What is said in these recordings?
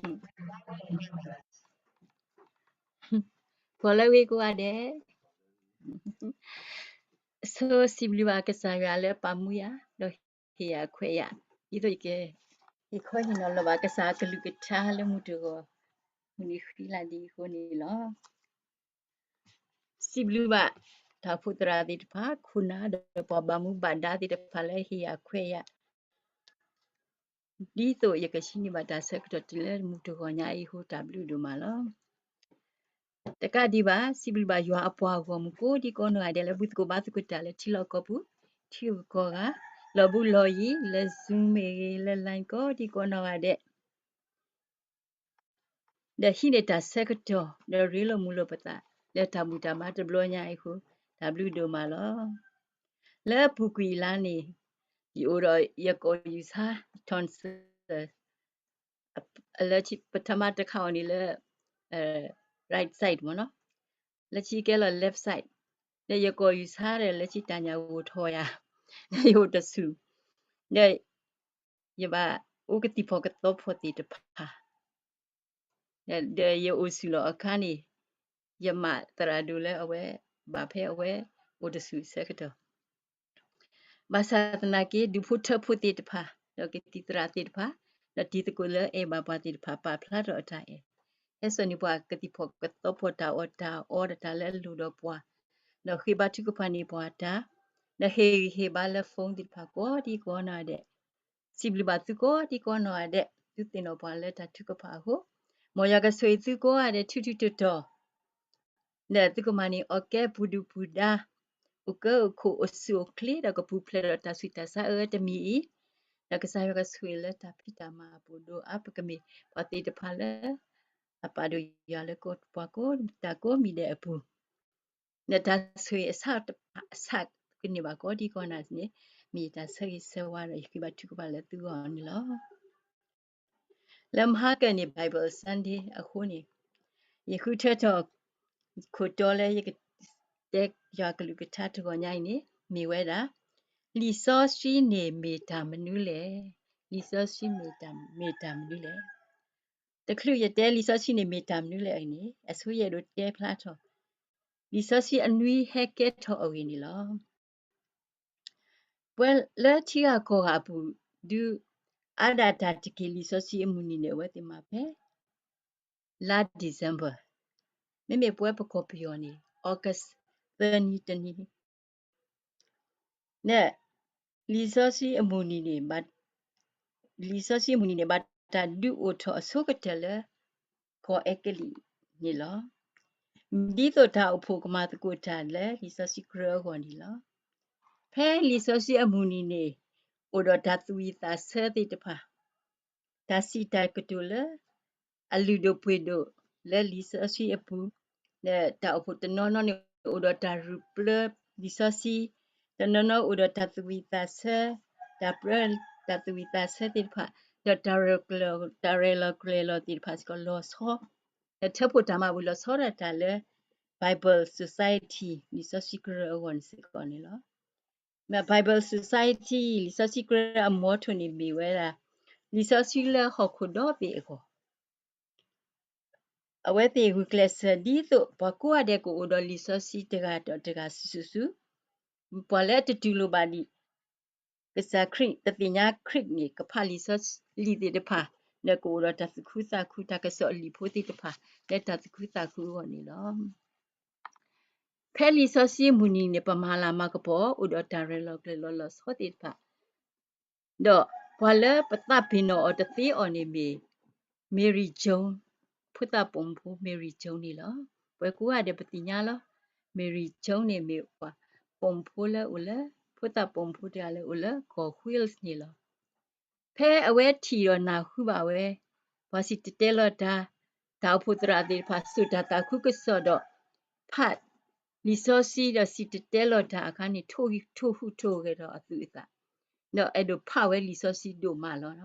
ပှၤလၢဝ့ၢ်ကိးဂၤဒဲး, ဆိစံးဘျုးဘၣ်ကစၢ်ယွၤလၢပာ်မူယၤ ဒီးဟ့ၣ်ယၤခွဲးယၤ, ဒ်သိးယကဟ့ၣ်ခီဟ့ၣ်နီၤလီၤဘၣ်ကစၢ်အကလုၢ်ကထါလၢမုၢ်တဂီၤ မုၢ်နံၤဃံလၤဒ်အံၤအဃိန့ၣ်လီၤ. စံးဘျုးဘၣ်တၢ်အိၣ်ဖှိၣ်သရၣ်သ့ၣ်တဖၣ်, ခိၣ်နၢ်ဒီးပှၤဘၣ်မူဘၣ်ဒါသ့ၣ်တဖၣ်လၢဟ့ၣ်ယၤခွဲးယၤ ဒ်သိးယကဟံးန့ၢ်ဘၣ်တၢ်ဆၢကတီၢ်တုၤလၢမုၢ်တဂီၤညါအံၤအဃိ တၢ်ဘျုးဒိၣ်မးလီၤ. တကးဒံးဘၣ် စံးဘျုးဘၣ်ယွၤအပှၤဂီၢ်မုၢ်ကိးဒံကိးနီၢ်ဂၤဒဲးလၢ ဘူၣ်သကိးဘါသကိးတၢ်လၢထံလီၢ်ကီၢ်ပူၤ, ထံဂုၤကီၢ်ဂၤ, လီၤဘူးလီၤယံၤ လၢ Zoom မ့ၢ်ဂ့ၤ လၢ Line ကိးဒံကိးနီၢ်ဂၤဒဲး ဒီးဟံးန့ၢ်တၢ်ဆၢကတီၢ် ဒီးရ့လိာ်မုာ်လိာ်ပသး လၢတၢ်ဘူၣ်တၢ်ဘါတဘျီညါအံၤအဃိ တၢ်ဘျုးဒိၣ်မးလီၤ. လၢအပူၤကွံာ်အလါန့ၣ် ယအိၣ်ဒီးယကိာ်ယူၤဆါ tonsil လၢပထမတခါအီၤန့ၣ်လၢ right side မ့ၢ်နီၤ, လၢခံကဲလီၤ left side, ဒီးယကိာ်ယူၤဆါဒီး လၢခံတၢ်ညၣ်ဂိၢ်ထီၣ်ယၤ, ဒီးယအိၣ်တဆူၣ်, ဒီးယဘၣ်အိၣ်ကသံၣ်ဖီၣ်ကသီဖီၣ်သ့ၣ်တဖၣ် ဒီးယအိၣ်ဆူၣ်လီၤအခါန့ၣ် ယမၤသရၣ်ဒိၣ်လၢအဝဲ ဘၣ်ဖဲအဝဲအိၣ်တဆူၣ်အဆၢကတီၢ် ဘၣ်ဆၣ်သနာ်က့ ဒူၣ်ဖိထၢဖိသ့ၣ်တဖၣ် ဒီးကသံၣ်သရၣ်သ့ၣ်တဖၣ် ဒီးတံၤသကိးလၢအဲၣ်ဘၣ်ပှၤသ့ၣ်တဖၣ် ပာ်ဖျါထီၣ်အတၢ်အဲၣ်, ဟဲစိာ်န့ၢ်ပှၤကသံၣ်ဖီၣ်ကသီဖီၣ်တၢ်အီၣ်တၢ်အီဒီးတၢ်လၢအလိၣ်ဒီးပှၤ, ဒီးဃ့ဘါထုကဖၣ်န့ၢ်ပှၤတၢ်, ဒီးဟ့ၣ်ဂံၢ်ဟ့ၣ်ဘါလၢ phone သ့ၣ်တဖၣ်ကိးဒံကိးနီၢ်ဂၤဒဲး, စံးဘျုးဘၣ်သုကိးဒံကိးနီၢ်ဂၤဒဲး သုသ့ၣ်နီၣ်ပှၤလၢတၢ်ထုကဖၣ်အဃိ, မ်ယွၤကဆိၣ်ဂ့ၤသုကိးဂၤဒဲး ထုထုတီၤတီၤ ဒီးသုကမၤန့ၢ်အီၣ်ကဲပှၤဒုၣ်ပှၤဒါ, အိၣ်ကၢအိၣ်ခိၣ်အိၣ်ဆူၣ်အိၣ်ချ့ ဒီးကပူၤဖျဲးဒီးတၢ်ဆူးတၢ်ဆါအၢတမံၤအံၤ, ဒီးကစၢ်ယွၤကဆိၣ်ဂ့ၤလၢတၢ်ဖံးတၢ်မၤအပူၤဒိၣ်အါ ပကမ့ၢ်ပှၤသ့ၣ်တဖၣ်လၢ အပာ်ဒိၣ်ယွၤလၢပှၤကိးတၢ်ကိးမံၤဒဲးအပူၤ, ဒီးတၢ်ဆိၣ်ဂ့ၤအဆၣ်တဖၣ်အဆၣ်ကန့ၢ်ဘၣ်ကိးဒံကိးနီၢ်ဂၤဒဲးန့ၣ် မ့ၢ်ယတၢ်ဆၢဂ့ၤဆၢဝါဒီးယဃ့ဘါထုကဖၣ်လၢသုဂီၢ်န့ၣ်လီၤ. လၢမဟါကၢန့ၣ် Bible Sunday အဃိန့ၣ်, ယဃုထၢထီၣ် ခိၣ်တီလၢယကတဲယွၤကလုၢ်ကထါတဂီၤညါအံၤန့ၣ် မ့ၢ်ဝဲဒၣ် လံာ်စီဆှံန့ၣ်မ့ၢ်တၢ်မနုၤလဲၣ်. လံာ်စီဆှံမ့ၢ်တၢ်မနုၤလဲၣ်. တချုးယတဲလံာ်စီဆှံန့ၣ်မ့ၢ်တၢ်မနုၤလဲၣ်အံၤန့ၣ် အဆိယအဲၣ်ဒိးတဲဖျါထီၣ် လံာ်စီဆှံအနွံဟဲကဲထီၣ်အဂ့ၢ်န့ၣ်လီၤ. ပှၤလၢထံဂၤကီၢ်ဂၤအပူၤ ဒုးအါဒၣ်တၢ်တက့ၢ် လံာ်စီဆှံအမုၢ်နံၤန့ၣ် အဝဲသ့ၣ်မၤဖဲ လါ December, မ့မ့ၢ်ပဝဲပကီၢ်ပယီၤန့ၣ် August သၢနံၤတနံၤ လံာ်စီဆှံအမုၢ်နံၤန့ၣ် လံာ်စီဆှံအမုၢ်နံၤန့ၣ် ဘၣ်တၢ်ဒုးအိၣ်ထီၣ်အဆိကတၢၢ်လၢ ကီၢ်အဲကလံးန့ၣ်လီၤ. ဒ်သိးတၢ်အိၣ်ဖှိၣ်ကမၤသကိးတၢ်လၢလံာ်စီဆှံကရၢအဂီၢ်န့ၣ်လီၤ. ဖဲလံာ်စီဆှံအမုၢ်နံၤန့ၣ် အိၣ်ဒီးတၢ်သူၣ်ဝံၣ်သးဆၢသ့ၣ်တဖၣ် တၢ်စံးတၢ်ကတိၤလၢ အလုၢ်ဒိၣ်ပှ့ၤဒိၣ်လၢလံာ်စီဆှံအပူၤ, ဒီးတၢ်အိၣ်ဖှိၣ်တနီၤနီၤန့ၣ် အိၣ်ဒီးတၢ်ရူၢ်ပျၢၤလံာ်စီဆှံ, တနီၤနီၤအိၣ်ဒီးတၢ်သူၣ်ဝံၣ်သးဆၢ, တၢ်ပြၢတၢ်သူၣ်ဝံၣ်သးဆၢသ့ၣ်တဖၣ်, ဒီးတၢ်ရဲၣ်ကျဲၤ တၢ်ရဲၣ်လီၤကျဲၤလီၤသ့ၣ်တဖၣ်စ့ၢ်ကီးလီၤဆီ, ဒီးထၢဖှိၣ်တၢ်မၤဘူၣ်လီၤဆီဒၣ်တၢ်လၢ Bible Society လံာ်စီဆှံကရၢအဂီၢ်န့ၣ်စ့ၢ်ကီးန့ၣ်လီၤ. မ့ၢ် Bible Society လံာ်စီဆှံကရၢအ motto န့ၣ်မ့ၢ်ဝဲဒၣ် လံာ်စီဆှံလၢဟီၣ်ခိၣ်ဒီဘ့ၣ်အဂီၢ် အဝဲသ့ၣ်ဂုာ်ကျဲးစၢးဒ်သိး ပှၤကိးဂၤဒဲးကအိၣ်ဒီးလံာ်စီဆှံတဂၤဒီးတဂၤစုာ်စုာ်စုာ်, ပှၤလၢအတတူၢ်လိာ်ဘၣ်ဒံး ကစၢ်ခရံာ် တသ့ၣ်ညါခရံာ်န့ၣ် ကဖးလံာ်စီဆှံလံာ်သ့ၣ်တဖၣ်, ဒီးကအိၣ်ဒီးတၢ်သူၣ်ခုသးခု တၢ်ကစီၣ်အလံာ်ဖိသ့ၣ်တဖၣ် လၢတၢ်သူၣ်ခုသးခုအဂီၢ်န့ၣ်လီၤ. ဖဲလံာ်စီဆှံအမုၢ်နံၤန့ၣ် ပမၤလၤမၤကပီၤ အိၣ်ဒီးတၢ်ရဲၣ်လီၤကျဲၤလီၤလီၤဆီသ့ၣ်တဖၣ်, ဒီးပှၤလၢပသးပ့ၤနီၣ်အီၤတသ့အီၤန့ၣ်မ့ၢ် Mary Jones, ဖိသၣ်ပိာ်မုၣ်ဖိ Mary Jones န့ၣ်လီၤ. ပဝဲကိးဂၤဒဲးပသ့ၣ်ညါလီၤ. Mary Jones န့ၣ်မ့ၢ်ပှၤပိာ်မုၣ်ဖိလၢအိၣ်လၢ ဖိသၣ်ပိာ်မုၣ်ဖိတဂၤလၢအိၣ်လၢကီၢ် Wales န့ၣ်လီၤ. ဖဲအဝဲထံၣ်ဒီးနၢ်ဟူဘၣ်ဝဲ ပှၤစံၣ်တဲၤတဲလီၤတၢ်, တၢ်အိၣ်ဖှိၣ်သရၣ်သ့ၣ်တဖၣ် စိာ်တၢ်သးခုကစီၣ်ဒီး ဖးလံာ်စီဆှံဒီးစံၣ်တဲၤတဲလီၤတၢ်အခါန့ၣ် ထိၣ်ဟူးထိၣ်ဂဲၤထီၣ်အသူၣ်အသး, ဒီးအဲၣ်ဒိးဖးဝဲလံာ်စီဆှံဒိၣ်မးလီၤ.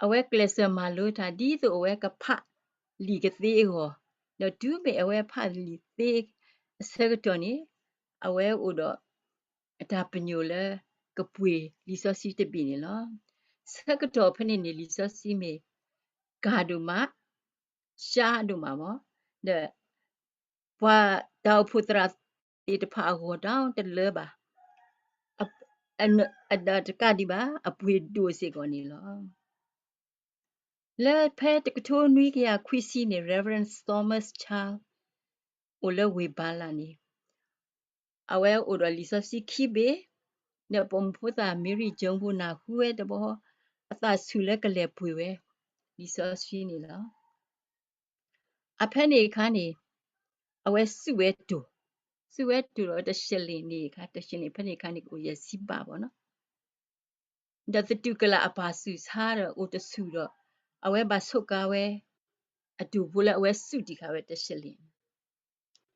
အဝဲကျဲးစၢးမၤလိတၢ် ဒ်သိးအဝဲကဖးလံာ်ကသ့အဂီၢ်, ဒီးတုၤမ့ၢ်အဝဲဖးလံာ်သ့အဆၢကတီၢ်န့ၣ် အဝဲအိၣ်ဒီးအတၢ်ပညိၣ်လၢကပှ့ၤလံာ်စီဆှံတဘ့ၣ်န့ၣ်လီၤ. ဆၢကတီၢ်ဖဲန့ၣ်န့ၣ် လံာ်စီဆှံမ့ၢ် ကၤဒိၣ်မး, ရှါဒိၣ်မးမး, ဒီးပှၤတၢ်အိၣ်ဖှိၣ်သရၣ်သ့ၣ်တဖၣ်အဂီၢ်တၢ်တလၢဘၣ်, အတကးဒံးဘၣ် အပှ့ၤဒိၣ်စ့ၢ်ကီးန့ၣ်လီၤ. လၢဖဲတကထိနွံကယၤခွံဆံန့ၣ် Reverend Thomas Child အိၣ်လၢဝ့ၢ်ဘၤလၣ်န့ၣ် အဝဲအိၣ်ဒီးလံာ်စီဆှံခံဘ့ၣ်, ဒီးပိာ်မုၣ်ဖိသၣ် Mary Jones ဖိနၢ်ဟူဝဲတဘျီ, အသးဆူၣ်လၢကလဲၤပှ့ၤဝဲ လံာ်စီဆှံန့ၣ်လီၤ. အဖဲန့ၣ်အခါန့ၣ် အဝဲစူးဝဲတိၢ်, စူးဝဲတိၢ်ဒီးတရှဲလ့ၣ်န့ၣ်အခါ, တရှဲလ့ၣ်ဖဲန့ၣ်အခါန့ၣ် ကအိၣ်ယဲၢ်ဆံဘးဘၣ်နီၤ. ဒီးသတူၢ်ကလာ်အပၢ်စူၢ်ဆါဒီးအိၣ်တဆူၣ်ဒီး အဝဲဘၣ်ဆိးကါဝဲ အတိၢ်ဖိလၢအဝဲစူးတံၢ်ဃာ်ဝဲတရှဲလ့ၣ်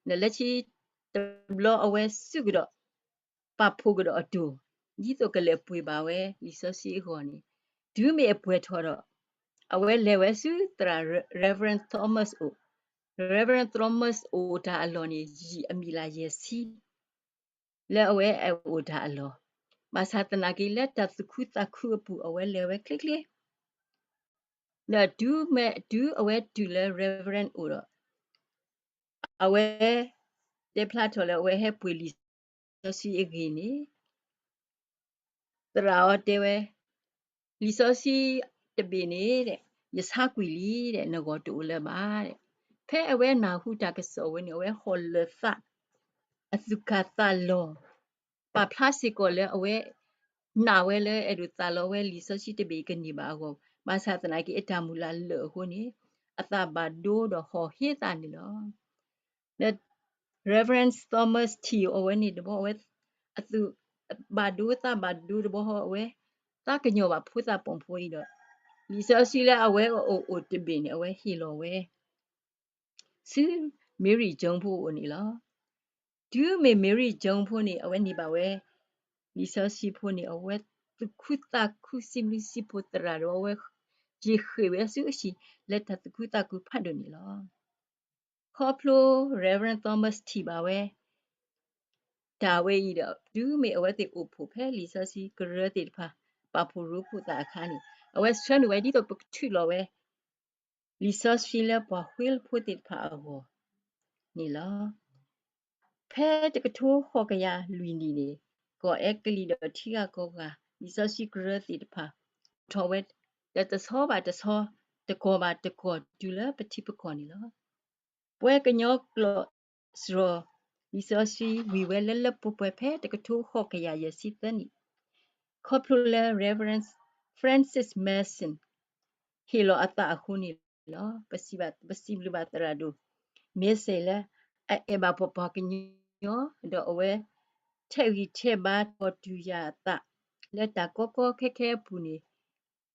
န့ၣ်, ဒီးလၢခံတဘျီအဝဲစူးကဒီး ပာ်ဖှိၣ်ကဒီးအတိၢ်, ဒ်သိးကလဲၤပှ့ၤဘၣ်ဝဲလံာ်စီဆှံအဂီၢ်န့ၣ်, တုၤမ့ၢ်အပှဲၤထီၣ်ဒီး အဝဲလဲၤဝဲဆူသရၣ် Reverend Thomas အိၣ်, Reverend Thomas အိၣ်တၢ်အလီၢ်န့ၣ် ယံာ်အမံၤလၢယဲၢ်ဆံ လၢအဝဲအအိၣ်တၢ်အလီၢ်, ဘၣ်ဆၣ်သနာ်က့လၢတၢ်သူၣ်ခုသးခုအပူၤ အဝဲလဲၤဝဲချ့ချ့, ဒီးတုၤမ့ၢ်တုၤအဝဲတုၤလၢ Reverend အိၣ်ဒီး အဝဲ တဲဖျါထီၣ်လၢအဝဲဟဲပှ့ၤလံာ်စီဆှံအဂ့ၢ်န့ၣ် သရၣ်အီၤတဲဝဲ, လံာ်စီဆှံတဘ့ၣ်န့ၣ် ယဆါကွံာ်လံ, နဂီၢ်တအိၣ်လၢၤဘၣ်. ဖဲအဝဲနၢ်ဟူတၢ်ကစီၣ်ဝဲန့ၣ် အဝဲဟီၣ်လၢာ်သး, အသူၣ်ကၢ်သးလီၤ, ပာ်ဖျါစ့ၢ်ကီးလၢအဝဲ နာ်ဝဲလၢအဲၣ်ဒိးသးလီဝဲလံာ်စီဆှံတဘ့ၣ်ကန့ၢ်ဘၣ်အဂီၢ်, ဘၣ်ဆၣ်သနာ်က့အတၢ်မုၢ်လၢ်လၢာ်အဃိန့ၣ် အသးဘၣ်ဒိဒီးဟီၣ်ဟ့သးန့ၣ်လီၤ. ဒီး Reverend Thomas ထံၣ်အီၤဝဲန့ၣ်တဘျီ အဝဲ အသူၣ်ဘၣ်ဒိသးဘၣ်ဒိတဘျီ အဝဲ သးကညီၤဘၣ်ဖိသၣ်ပိာ်မုၣ်ဖိအံၤဒီး လံာ်စီဆှံလၢအဝဲအအိၣ်အိၣ်တဘ့ၣ်န့ၣ် အဝဲဟ့ၣ်လီၤဝဲ ဆူ Mary Jones ဖိအအိၣ်န့ၣ်လီၤ. တုၤမ့ၢ် Mary Jones ဖိန့ၣ် အဝဲန့ၢ်ဘၣ်ဝဲ လံာ်စီဆှံဖိန့ၣ် အဝဲသူၣ်ခုသးခု စံးဘျုးစံးဖှိၣ်သရၣ်ဒီး အဝဲယံၤဃ့ၢ်ဝဲဆူအဟံၣ်လၢတၢ်သူၣ်ခုသးခုဖးဒိၣ်န့ၣ်လီၤ. ခီဖျိ Reverend Thomas ထံၣ်ဘၣ်ဝဲ တၢ်ဝဲအံၤဒီး တုၤမ့ၢ်အဝဲသ့ၣ်အိၣ်ဖှိၣ်ဖဲလံာ်စီဆှံကရၢသ့ၣ်တဖၣ် ပာ်ဖှိၣ်ရိဖှိၣ်သးအခါန့ၣ် အဝဲဆှၢနုာ်ဝဲဒ်သိးပကထုးလီၤဝဲ လံာ်စီဆှံလၢပှၤဃ့ၢ်ဖိသ့ၣ်တဖၣ်အဂီၢ်န့ၣ်လီၤ. ဖဲတကထိဃိးကယၤလွံၢ်နံၣ်န့ၣ် ကီၢ်အဲကလံးဒီးထံဂၤကီၢ်ဂၤ လံာ်စီဆှံကရၢသ့ၣ်တဖၣ် အိၣ်ထီၣ်ဝဲ တဆီဘၣ်တဆီ တကီၢ်ဘၣ်တကီၢ် တုၤလၢပထံပကီၢ်န့ၣ်လီၤ. ပှၤကညီကျိာ်စရီ လံာ်စီဆှံဝံၤဝဲလၢလၢပှဲၤပှဲၤဖဲတကထိဃိးကယၤယဲၢ်ဆံသၢနံၣ် ခီဖျိလၢ Reverend Francis Mason ဟ့ၣ်လီၤအသးအဃိန့ၣ်လီၤ. ပစံးဘျုးဘၣ်သရၣ်ဒိၣ် Mason လၢ အအဲၣ်ဘၣ်ပပှၤကညီ ဒီးအဝဲ ထဲးဂံၢ်ထဲးဘါထီၣ်တုၤယၤအသး လၢတၢ်ကီကီခဲခဲအပူၤန့ၣ်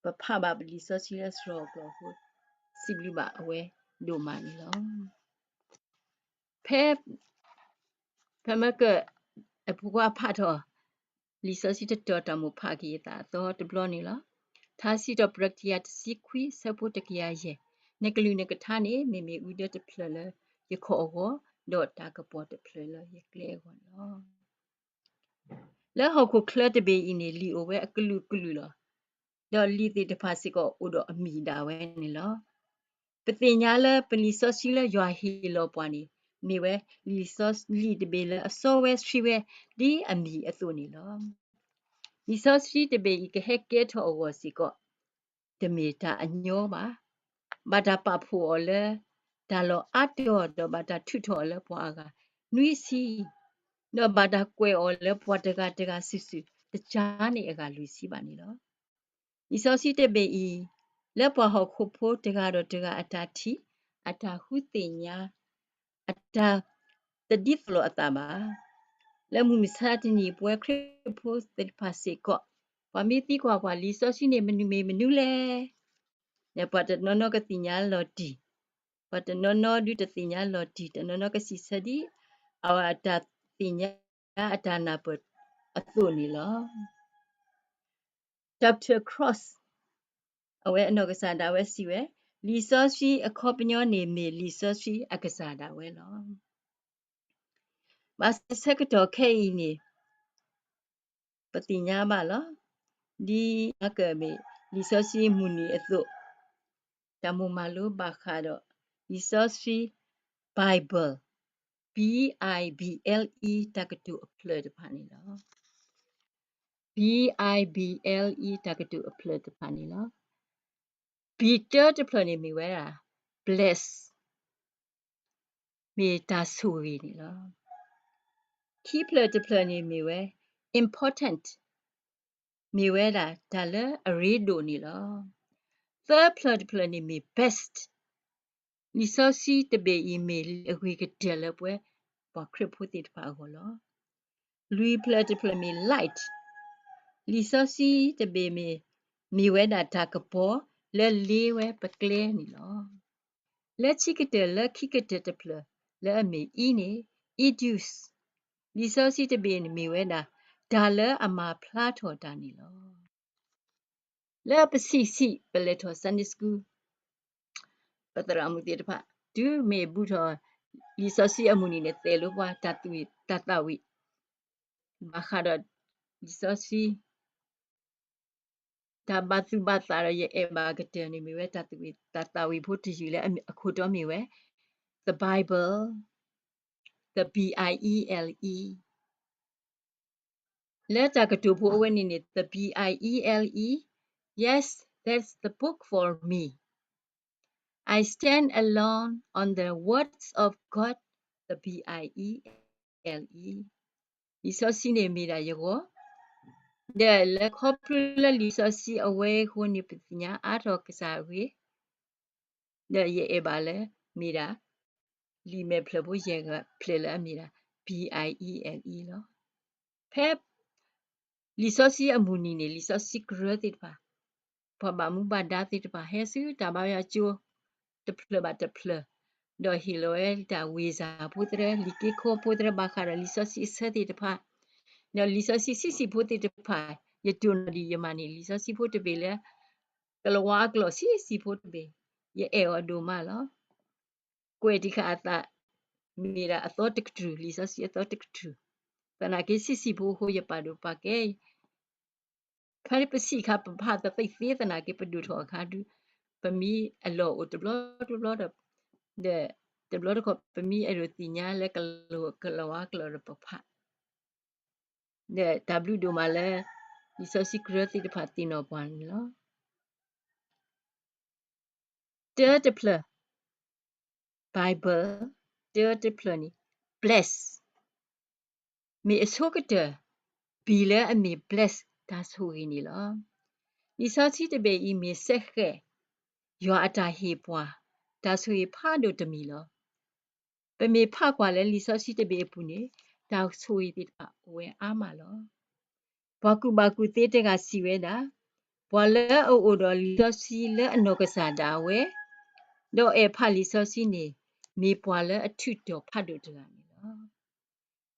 ပဖးဘၣ်ပလံာ်စီဆှံလၢစရီအကျိာ်အဃိ စံးဘျုးဘၣ်အဝဲဒိၣ်မးန့ၣ်လီၤ. ဖဲ ဖဲမ့ၢ်က အဖိခွါဖးထီၣ် လံာ်စီဆှံတတီၤတၢ်မိၣ်ဖးက့ၤအသးအသီတဘျီန့ၣ်လီၤ. ထါစံးထီၣ်ပတြၢၤတကယၤတဆံခွံ ဆၢဖိတကယၤယဲၢ်, နကလုၢ်နကထါန့ၣ် မ့မ့ၢ်အူဒၢတဖျၢၣ်လၢယခီၣ်အဂီၢ်, ဒီးတၢ်ကပီၤတဖျၢၣ်လၢယကျဲအဂီၢ်န့ၣ်လီၤ. လၢဟီၣ်ခိၣ်ချၢတဘ့ၣ်အံၤန့ၣ် လံာ်အိၣ်ဝဲအကလုာ်ကလုာ်လီၤ. ဒီးလံာ်သ့ၣ်တဖၣ်စ့ၢ်ကီးအိၣ်ဒီးအမံၤဒၣ်ဝဲန့ၣ်လီၤ. ပသ့ၣ်ညါလၢပလံာ်စီဆှံလၢယွၤဟ့ၣ်လီၤပှၤန့ၣ် မ့ၢ်ဝဲ လံာ်စီ လံာ်တဘ့ၣ်လၢအစီဝဲဆှံဝဲဒ်အမံၤအသိးန့ၣ်လီၤ. လံာ်စီဆှံတဘ့ၣ်အံၤကဟဲကဲထီၣ်အဂီၢ်စ့ၢ်ကီး တမ့ၢ်တၢ်အညီဘၣ်. ဘၣ်တၢ်ပာ်ဖှိၣ်အီၤလၢ တၢ်လီၢ်အါတီၤ ဒီးဘၣ်တၢ်ထုးထီၣ်အီၤလၢပှၤအဂၤနွံဆံ, ဒီးဘၣ်တၢ်ကွဲးအီၤလၢပှၤတဂၤတဂၤစုာ်စုာ် တကါန့ၢ်အဂၤလွံၢ်ဆံဘၣ်န့ၣ်လီၤ. လံာ်စီဆှံတဘ့ၣ်အံၤ လၢပှၤဟီၣ်ခိၣ်ဖိတဂၤဒီးတဂၤအတၢ်ထံၣ်, အတၢ်ဃုသ့ၣ်ညါ, အတၢ်တဒ်သိးလိာ်အသးဘၣ်. လၢမုၢ်မဆါတနံၤ ပဝဲခရံာ်ဖိသ့ၣ်တဖၣ်စ့ၢ်ကီး ပှၤမ့ၢ်သံကွၢ်ပှၤ လံာ်စီဆှံန့ၣ် မနုၤမ့ၢ်မနုၤလဲၣ်. ဒီးပှၤတနီၤနီၤကသ့ၣ်ညါလီၤတံၢ်, ပှၤတနီၤနီၤဒုးတသ့ၣ်ညါလီၤတံၢ်, တနီၤနီၤကစံးဆၢဒ် အဝဲအတၢ်သ့ၣ်ညါအတၢ်နၢ်ပၢၢ်အသိးန့ၣ်လီၤ. Doctor Cross အဝဲအနီၢ်ကစၢ်ဒၣ်ဝဲစံးဝဲ, လံာ်စီဆှံအခီပညီန့ၣ်မ့ၢ်လံာ်စီဆှံအကစၢ်ဒၣ်ဝဲလီၤ. ဘၣ်ဆၣ်ဆၢကတီၢ်ခဲအံၤန့ၣ် ပသ့ၣ်ညါဘၣ်လီၤ. ဒ်အကမ့ၢ်လံာ်စီဆှံမုၢ်နံၤအသိး, တၢ်မိၣ်မၤလိဘၣ်ဃးဒီး လံာ်စီဆှံ Bible, B I B L E တၢ်ကတိၤအဖျၢၣ်တဖၣ်န့ၣ်လီၤ. B I B L E တၢ်ကတိၤအဖျၢၣ်တဖၣ်န့ၣ်လီၤ. B တၢတဖျၢၣ်န့ၣ်မ့ၢ်ဝဲဒၣ် bless မ့ၢ်တၢ်ဆိၣ်ဂ့ၤန့ၣ်လီၤ. ခံဖျၢၣ်တဖျၢၣ်န့ၣ်မ့ၢ်ဝဲ important မ့ၢ်ဝဲဒၣ်တၢ်လၢအရ့ဒိၣ်န့ၣ်လီၤ. သၢဖျၢၣ်တဖျၢၣ်န့ၣ်မ့ၢ် best လံာ်စီဆှံတဘ့ၣ်အံၤမ့ၢ်လံာ်အဂ့ၤကတၢၢ်လၢပဝဲပှၤခရံာ်ဖိသ့ၣ်တဖၣ်အဂီၢ်လီၤ. လွံၢ်ဖျၢၣ်တဖျၢၣ်မ့ၢ် light လံာ်စီဆှံတဘ့ၣ်မ့ၢ် မ့ၢ်ဝဲဒၣ်တၢ်ကပီၤလၢလ့ဝဲပကျဲန့ၣ်လီၤ. လၢခံကတၢၢ်လၢခံကတၢၢ်တဖျၢၣ်လၢအမ့ၢ် E န့ၣ် educate လံာ်စီဆှံတဘ့ၣ်န့ၣ်မ့ၢ်ဝဲဒၣ် တၢ်လၢအမၤဖျါထီၣ်တၢ်န့ၣ်လီၤ. လၢပဆံးဆံးပလဲၤထီၣ် Sunday school ပသရၣ်မုၣ်သ့ၣ်တဖၣ် တုၤမ့ၢ်ဘူးထီၣ်လံာ်စီဆှံအမုၢ်နံၤန့ၣ် သဲးလိပှၤတၢ်သးဝံၣ် ဘၣ်ဃးဒီး လံာ်စီဆှံ တၢ်ဘၣ်သူၣ်ဘၣ်သးဒီးယအဲၣ်ဘၣ်ကတၢၢ်န့ၣ်မ့ၢ်ဝဲ တၢ်သးဝံၣ်ဖိတယုၢ်လၢအခိၣ်တီမ့ၢ်ဝဲ the Bible, the B I E L E လၢတၢ်ကတိၤဖိအဝဲန့ၣ်န့ၣ် the B I E L E, yes, that's the book for me. I stand alone on the words of God, the B I E L E. လံာ်စီဆှံန့ၣ်မ့ၢ်ဒၣ်ယဂီၢ်, ဒီးလၢခီဖျိလၢလံာ်စီဆှံအဝဲအဃိန့ၣ် ပသ့ၣ်ညါအါထီၣ်ကစၢ်အဂ့ၢ်, ဒီးယအဲၣ်ဘၣ်လၢမ့ၢ်ဒၣ် လံာ်မဲာ်ဖျၢၣ်ဖိယဲၢ်ဖျၢၣ်လၢအမ့ၢ်ဒၣ် B I E L E လီၤ. ဖဲလံာ်စီဆှံအမုၢ်နံၤန့ၣ် လံာ်စီဆှံကရၢသ့ၣ်တဖၣ်, ပှၤဘၣ်မူဘၣ်ဒါသ့ၣ်တဖၣ် ဟဲဆူတၢ်ဘါယွၤကၠိ တဖျၢၣ်ဘၣ်တဖျၢၣ်, ဒီးဟ့ၣ်လီၤဝဲတၢ်ဝ့ၢ်စၢ်ဖိသရၢ, လံာ်က့ခိၣ်ဖိသရၢ ဘၣ်ဃးဒီးလံာ်စီဆှံအဆၢသ့ၣ်တဖၣ်, ဒီးလံာ်စီဆှံဆံးဆံးဖိသ့ၣ်တဖၣ်, ယတိၢ်နီၣ်ဒံးယမၤန့ၢ် လံာ်စီဆှံဖိတဘ့ၣ်လၢ ကလၤဝါအကျိာ်ဆံးဆံးဖိတဘ့ၣ်, ယအဲၣ်အီၤဒိၣ်မးလီၤ. ကွဲးတံၢ်ဃာ်အသး မ့ၢ်ဒၣ်အသီတကတြူၢ်, လံာ်စီဆှံအသီတကတြူၢ်, သနာ်က့ဆံးဆံးဖိအဃိ ယပာ်ဒိၣ်ပာ်ကဲ ဖဲပစံးခါ ပဖးသးသ့သ့သနာ်က့ ပဒိၣ်ထီၣ်အခါဒုး ပမ့ၢ်အလီၢ်အိၣ်တဘျီတဘျီဒီး ဒီးတဘျီတခီၣ် ပမ့ၢ်အဲၣ်ဒိးသ့ၣ်ညါလၢကလၤဝါကျိာ်ဒီးပဖး, ဒီးတၢ်ဘျုးဒိၣ်မးလၢ လံာ်စီဆှံကရၢသ့ၣ်တဖၣ်သ့ၣ်နီၣ်ပှၤန့ၣ်လီၤ. တၢတဖျၢၣ် Bible, တၢတဖျၢၣ်န့ၣ် bless မ့ၢ်အဆိကတၢၢ် B လၢအမ့ၢ် bless တၢ်ဆိၣ်ဂ့ၤန့ၣ်လီၤ. လံာ်စီဆှံတဘ့ၣ်အံၤမ့ၢ်စဲဃဲး ယွၤအတၢ်ဟ့ၣ်ပှၤ တၢ်ဆိၣ်ဂ့ၤဖးဒိၣ်တမံၤလီၤ. ပမ့ၢ်ဖးကွၢ်လၢလံာ်စီဆှံတဘ့ၣ်အပူၤန့ၣ် တၢ်ဆိၣ်ဂ့ၤသ့ၣ်တဖၣ်အိၣ်ဝဲအါမးလီၤ. ပှၤကူၣ်ဘၣ်ကူၣ်သ့တဂၤစံးဝဲဒၣ်, ပှၤလၢအအိၣ်ဒီးလံာ်စီဆှံလၢအနီၢ်ကစၢ်ဒၣ်ဝဲ, ဒီးအဲၣ်ဖးလံာ်စီဆှံန့ၣ် မ့ၢ်ပှၤလၢအထုးတီၤဖးဒိၣ်တဂၤန့ၣ်လီၤ.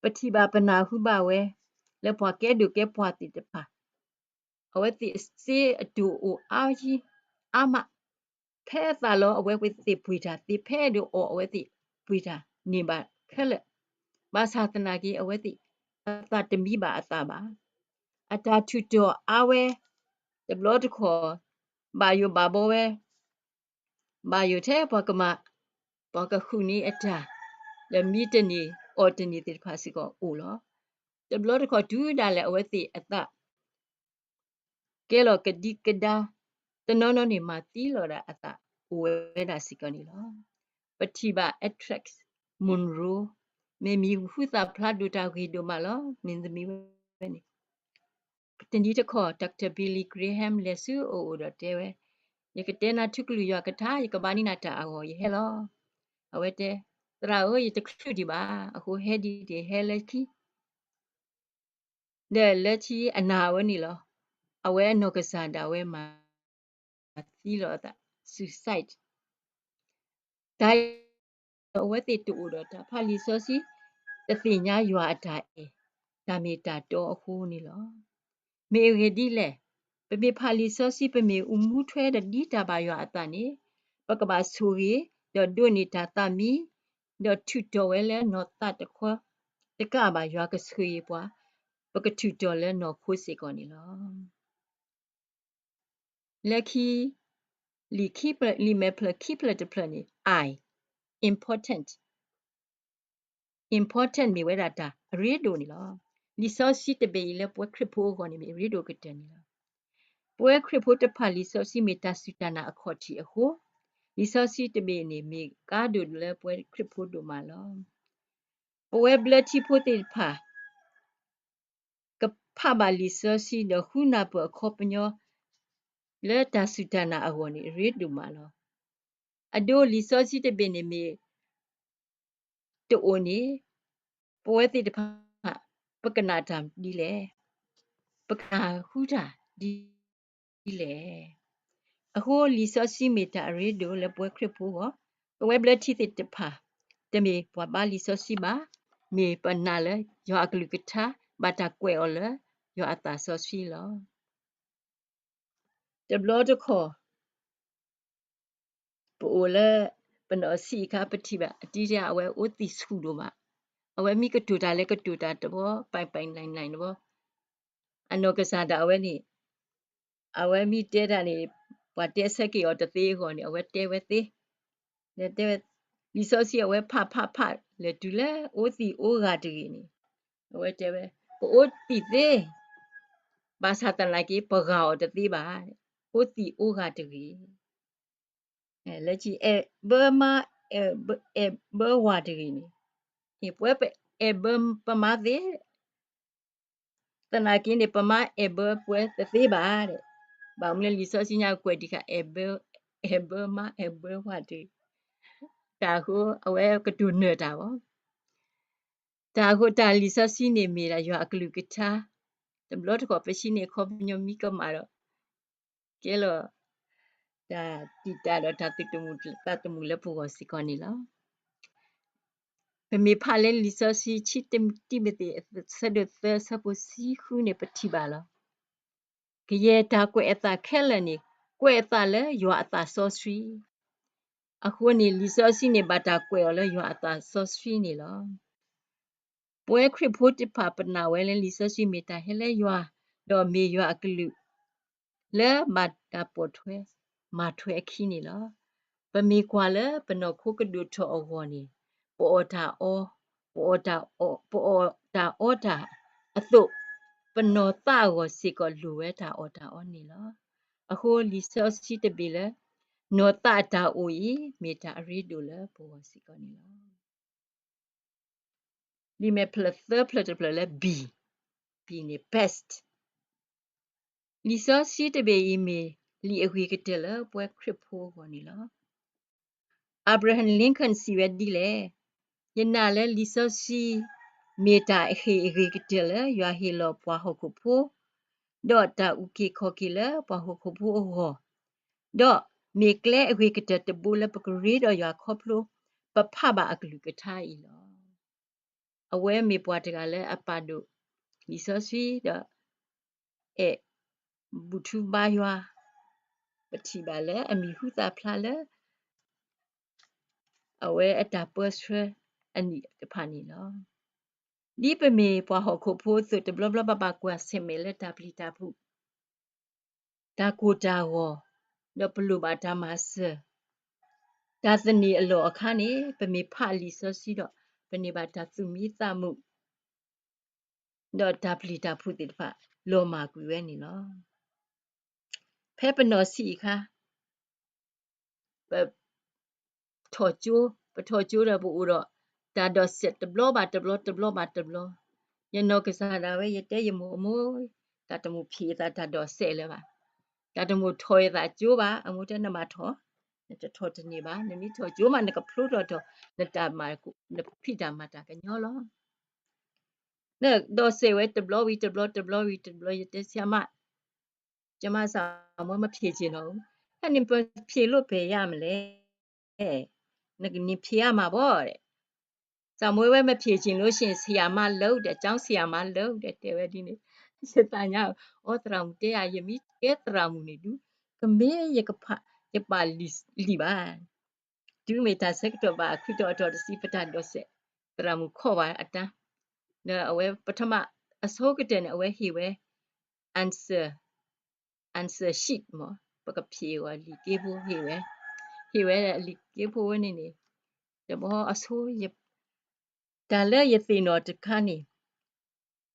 ပထံၣ်ဘၣ်ပနၢ်ဟူဘၣ်ဝဲ လၢပှၤကဲဒိၣ်ကဲပှၢ်သ့ၣ်တဖၣ် အဝဲသ့ၣ်စ့အတိၢ်အိၣ်အါယံၤအါမး, ဖဲအသးလီအဝဲသ့ၣ်ပှ့ၤတၢ်သ့, ဖဲအဒိးအီၣ်အဝဲသ့ၣ်ပှ့ၤတၢ်န့ၢ်ဘၣ်ခဲလၢာ်, ဘၣ်ဆၣ်သနာ်က့ အဝဲသ့ၣ်အသးတမံဘၣ်အသးဘၣ်. အတၢ်ထုးတီၤအါဝဲ, တဘျီတခီၣ် ဘၣ်ယိၣ်ဘၣ်ဘီဝဲ, ဘၣ်ယိၣ်ထဲပှၤကမၤ, ပှၤကဃုန့ၢ်အတၢ်, ဒီးမံတန့ၢ်အီၣ်တန့ၢ်သ့ၣ်တဖၣ်စ့ၢ်ကီးအိၣ်လီၤ. တဘျီတခီၣ်တုၤဒၣ်လဲာ်အဝဲသ့ၣ်အသး ကဲလီၤကဒံကဒါ, တနီၤနီၤန့ၣ် မၤသံလီၤဒၣ်အသးအိၣ်ဝဲဒၣ်စ့ၢ်ကီးန့ၣ်လီၤ. ပထံၣ်ဘၣ် Edith Munroe မ့ၢ်မံၤဟူသၣ်ဖျါဒိၣ်တၢ်ဂ့ၢ်ဒိၣ်မးလီၤ. မ့ၢ်သမံဝဲန့ၣ် တနံၤတခီၣ် Doctor Billy Graham လဲၤဆူအအိၣ်ဒီးတဲဝဲ, ယကတဲနၤထူကလုၢ်ယွၤကထါ, ယကဘါန့ၢ်နၤတၢ်အဂီၢ် ယဟဲလီၤ. အဝဲတဲ, သရၣ်ဧၢ, ယတချုးဒံးဘၣ်, အဃိဟဲဒ်န့ၣ် ဟဲလၢခံ ဒီးလၢခံအနၢ်ဝဲန့ၣ်လီၤ. အဝဲအနီၢ်ကစၢ်ဒၣ်ဝဲမၤသံလီၤအသး, suicide. တၢ်အံၤ အဝဲသ့ၣ်တအိၣ်ဒီးတၢ်ဖးလံာ်စီဆှံ, တသ့ၣ်ညါယွၤအတၢ်အဲၣ်, တၢ်မ့ၢ်တၢ်တီအဃိန့ၣ်လီၤ. မ့ၢ်အဂ့ၢ်ဒ်လဲၣ်, ပမ့ၢ်ဖးလံာ်စီဆှံ ပမ့ၢ်အိၣ်မူထွဲဒီးဒ်တၢ်ဘၣ်ယွၤအသးန့ၣ်, ပကဘၣ်ဆိၣ်ဂ့ၤ, ဒီးဒိးန့ၢ်တၢ်သးမံ, ဒီးထုးတီၤဝဲလၢနီၢ်သးတခီ, တကးဘၣ်ယွၤကဆိၣ်ဂ့ၤပှၤ, ပကထုးတီၤလၢနီၢ်ခိစ့ၢ်ကီးန့ၣ်လီၤ. လၢခံ လံာ်ခံဖျၢၣ်, လံာ်မဲာ်ဖျၢၣ်ခံဖျၢၣ်တဖျၢၣ်န့ၣ် I, important, important မ့ၢ်ဝဲဒၣ်တၢ်အရ့ဒိၣ်န့ၣ်လီၤ. လံာ်စီဆှံတဘ့ၣ်အံၤလၢပဝဲခရံာ်ဖိအဂီၢ်န့ၣ် မ့ၢ်အရ့ဒိၣ်ကတၢၢ်န့ၣ်လီၤ. ပဝဲခရံာ်ဖိတဖၣ် လံာ်စီဆှံမ့ၢ်တၢ်စူၢ်တၢ်နာ်အခီၣ်ထံးအဃိ, လံာ်စီဆှံတဘ့ၣ်န့ၣ် မ့ၢ်ကါဒိၣ်လၢပဝဲခရံာ်ဖိဒိၣ်မးလီၤ. ပဝဲဘျၢထံဖိသ့ၣ်တဖၣ် ကဖးဘၣ်လံာ်စီဆှံဒီးဃုနၢ်ပၢၢ်အခီပညီ လၢတၢ်စူၢ်တၢ်နာ်အဂီၢ်န့ၣ် အရ့ဒိၣ်မးလီၤ. အဒိ လံာ်စီဆှံတဘ့ၣ်န့ၣ်မ့ၢ် တအိၣ်န့ၣ် ပဝဲသ့ၣ်တဖၣ် ပကနၣ်တၢ်ဒ်လဲၣ်, ပကနၢ်ဟူတၢ်ဒ်လဲၣ်. အဃိလံာ်စီဆှံမ့ၢ်တၢ်အရ့ဒိၣ်လၢပဝဲခရံာ်ဖိအဂီၢ်, ပဝဲဘျၢထံသ့ၣ်တဖၣ် တမ့ၢ်ပှၤဘါလံာ်စီဆှံဘၣ်, မ့ၢ်ပနာ်လၢယွၤအကလုၢ်ကထါ ဘၣ်တၢ်ကွဲးအီၤလၢယွၤအသးစီဆှံလီၤ. တဘျီတခီၣ် ပအိၣ်လၢ ပနီၢ်ဆံးအခါ ပထံၣ်ဘၣ် အတံၤတဂၤ အဝဲအိၣ်သံဆူၣ်ဒိၣ်မး, အဝဲမ့ၢ်ကတိၤတၢ်လၢကတိၤတၢ်တဘီ ပိုင်ပိုင်နိုင်နိုင်တဘီ, အနီၢ်ကစၢ်ဒၣ်အဝဲန့ၣ် အဝဲမ့ၢ်တဲတၢ်န့ၣ် ပှၤတဲဆၢက့ၤအီၤတသ့အဂီၢ်န့ၣ် အဝဲတဲဝဲသ့, တဲဝဲ လံာ်စီဆှံအဝဲဖးဖးဖးလဲၤတုၤလၢအိၣ်သံးအိၣ်ဂၤတဂ့ၤန့ၣ်, အဝဲတဲဝဲ ပအိၣ်သံးသ့, ဘၣ်ဆၣ်သနာ်က့ ပဂၤအီၤတသ့ဘၣ်, အိၣ်သံးအိၣ်ဂၤတဂ့ၤ. လၢခံ အဲၣ်ဘၢမါ, အဲၣ်ဘၢဝၤတဂ့ၤန့ၣ်, ပဝဲပအဲၣ်ဘၢပမါသ့, သနာ်က့န့ၣ် ပမါအဲၣ်ဘၢပဝဲတသ့ဘၣ်, ဘၣ်မနုၤလၢလံာ်စီဆှံညါကွဲးဒံးဃာ် အဲၣ်ဘၢမါ အဲၣ်ဘၢဝၤတဂ့ၤ, တၢ်အဃိအဝဲကတိၤနၢၤတၢ်ဘၣ်. တၢ်အဃိတၢ်လံာ်စီဆှံန့ၣ်မ့ၢ်ဒၣ်ယွၤအကလုၢ်ကထါ, တဘျီတခီၣ်ပဆံးန့ၢ်အခီပညီမံကမၣ်ဒီး ကဲလီၤ တၢ်တံာ်တာ်ဒီးတၢ်သူၣ်တမုာ်သးတမုာ်လၢပဂီၢ်စ့ၢ်ကီးန့ၣ်လီၤ. ပမ့ၢ်ဖးလၢလံာ်စီဆှံ ခံတံၤမသ့း အဆၢဒိၣ်သၢဆၢဖိတဆံဃုန့ၣ် ပထံၣ်ဘၣ်လီၤ. ကယဲၢ်တၢ်ကွဲးအသးခဲလၢာ်န့ၣ် ကွဲးအသးလၢယွၤအသးစီဆှံ, အဃိန့ၣ် လံာ်စီဆှံန့ၣ် ဘၣ်တၢ်ကွဲးအီၤလၢယွၤအသးစီဆှံန့ၣ်လီၤ. ပဝဲခရံာ်ဖိတဖၣ်ပနာ်ဝဲလၢလံာ်စီဆှံမ့ၢ်တၢ်ဟဲလၢယွၤ, ဒီးမ့ၢ်ယွၤအကလုၢ် လၢဘၣ်တၢ်ပိာ်ထွဲ မၤထွဲအခံန့ၣ်လီၤ. ပမ့ၢ်ကွၢ်လၢပနီၢ်ခိကဒိၣ်ထီၣ်အဂီၢ်န့ၣ် ပအီၣ်တၢ်အီ, ပအီၣ်တၢ်အီ, ပအီၣ်တၢ်အီတၢ်အသိး, ပနီၢ်သးအဂီၢ်စ့ၢ်ကီးလိၣ်ဝဲတၢ်အီၣ်တၢ်အီန့ၣ်လီၤ. အဃိလံာ်စီဆှံတဘ့ၣ်လၢ နီၢ်သးအတၢ်အိၣ်အံၤ မ့ၢ်တၢ်အရ့ဒိၣ်လၢပဂီၢ်စ့ၢ်ကီးန့ၣ်လီၤ. လံာ်မဲာ်ဖျၢၣ်သၢဖျၢၣ်တဖျၢၣ်လၢ B, B န့ၣ် best. လံာ်စီဆှံတဘ့ၣ်အံၤမ့ၢ်လံာ်အဂ့ၤကတၢၢ်လၢပဝဲခရံာ်ဖိအဂီၢ်န့ၣ်လီၤ. Abraham Lincoln စံးဝဲဒ်လဲၣ်, ယနာ်လၢလံာ်စီဆှံ မ့ၢ်တၢ်အဟ့ၣ်အဂ့ၤကတၢၢ်လၢယွၤဟ့ၣ်လီၤပှၤဟီၣ်ခိၣ်ဖိ ဒီးတၢ်အုၣ်က့ၤခီၣ်က့ၤလၢပှၤဟီၣ်ခိၣ်ဖိအဂီၢ်, ဒီးမ့ၢ်ကျဲအဂ့ၤကတၢၢ်တဘိလၢပကရ့ဒီးယွၤခီဖျိ ပဖးဘၣ်အကလုၢ်ကထါအံၤလီၤ. အဝဲမ့ၢ်ပှၤတဂၤလၢအပာ်ဒိၣ်လံာ်စီဆှံဒီး အဲၣ်ဘူၣ်ထူဘါယွၤ, ပထံၣ်ဘၣ်လၢအမံၤဟူသၣ်ဖျါလၢ အဝဲအတၢ်ပၢဆှၢအနံၣ်တဖၣ်န့ၣ်လီၤ. ဒ်ပမ့ၢ်ပှၤဟီၣ်ခိၣ်ဖိအသိး တဘျီဘျီပဘၣ်ကွၢ်ဆၢၣ်မဲာ်လၢတၢ်ပျံၤတၢ်ဖုး တၢ်ကိၢ်တၢ်ဂီၤ, ဒီးပလိၣ်ဘၣ်တၢ်မၤစၢၤ, တၢ်သန့ၤအလီၢ်အခါန့ၣ် ပမ့ၢ်ဖးလံာ်စီဆှံဒီး ပန့ၢ်ဘၣ်တၢ်သူၣ်မံသးမုာ် ဒီးတၢ်ပျံၤတၢ်ဖုးသ့ၣ်တဖၣ် လီၤမၢ်ကွံာ်ဝဲန့ၣ်လီၤ. ဖဲပနီၢ်ဆံးအခါ ပထီၣ်ကၠိ, ပထီၣ်ကၠိဒီးပအိၣ်ဒီး တၢ်ဒိးစဲးတဘျီဘၣ်တဘျီ တဘျီဘၣ်တဘျီ, ယနီၢ်ကစၢ်ဒၣ်ဝဲ ယတဲယမိၢ်အမိၢ်, တၢ်တမိၣ်ဖံးအသးတၢ်ဒိးစဲးလၢၤဘၣ်, တၢ်တမိၣ်ထီၣ်အသးကၠိဘၣ်, အမိၢ်တဲနမၤထီၣ်, နတထီၣ်တန့ၢ်ဘၣ်, နမ့ၢ်ထီၣ်ကၠိမး နကဖျိထီၣ်ထီၣ် နတၢ်မၤ, နဖံးတၢ်မၤတၢ်ကညီလီၤ. နဒိးစဲးဝဲတဘျီဝံၤတဘျီ တဘျီဝံၤတဘျီ ယတဲဆရာမ, ကျမစာမေးပွဲမဖြေချင်တော့ဘူး, နဖြေလို့ဘယ်ရမလဲ, နဖြေရမှာပေါ့တဲ့, စာမေးပွဲမဖြေချင်လို့ရှိရင် ဆရာမလုပ်တဲ့, ကျောင်းဆရာမလုပ်တဲ့ တဲဝဲဒ်န့ၣ်, ယသးညါ, အိ သရၣ်မုၣ်တဲယၤ ယမ့ၢ်ကဲသရၣ်မုၣ်န့ၣ်ဒုး, ကမ့ၢ်ယကဖး, ယပာ်လံာ်လံာ်ဘၣ်, တုၤမ့ၢ်တၢ်ဆၢကတီၢ်ဘၣ် ခုတီၤအတီၤတဆံ ပတၢ်ဒိးစဲး, သရၣ်မုၣ်ခီၣ်ဘၣ်အတၢ်, ဒီးအဝဲပထမ အဆိကတၢၢ်န့ၣ် အဝဲဟ့ၣ်ဝဲ answer, answer sheet မး ပကဖံးအီၤလံာ်က့ဖိ ဟ့ၣ်ဝဲ, ဟ့ၣ်ဝဲလံာ်က့ဖိဝဲန့ၣ်န့ၣ်, တဘီအဆိ တၢ်လၢယသ့ၣ်နီၣ်တခါန့ၣ်,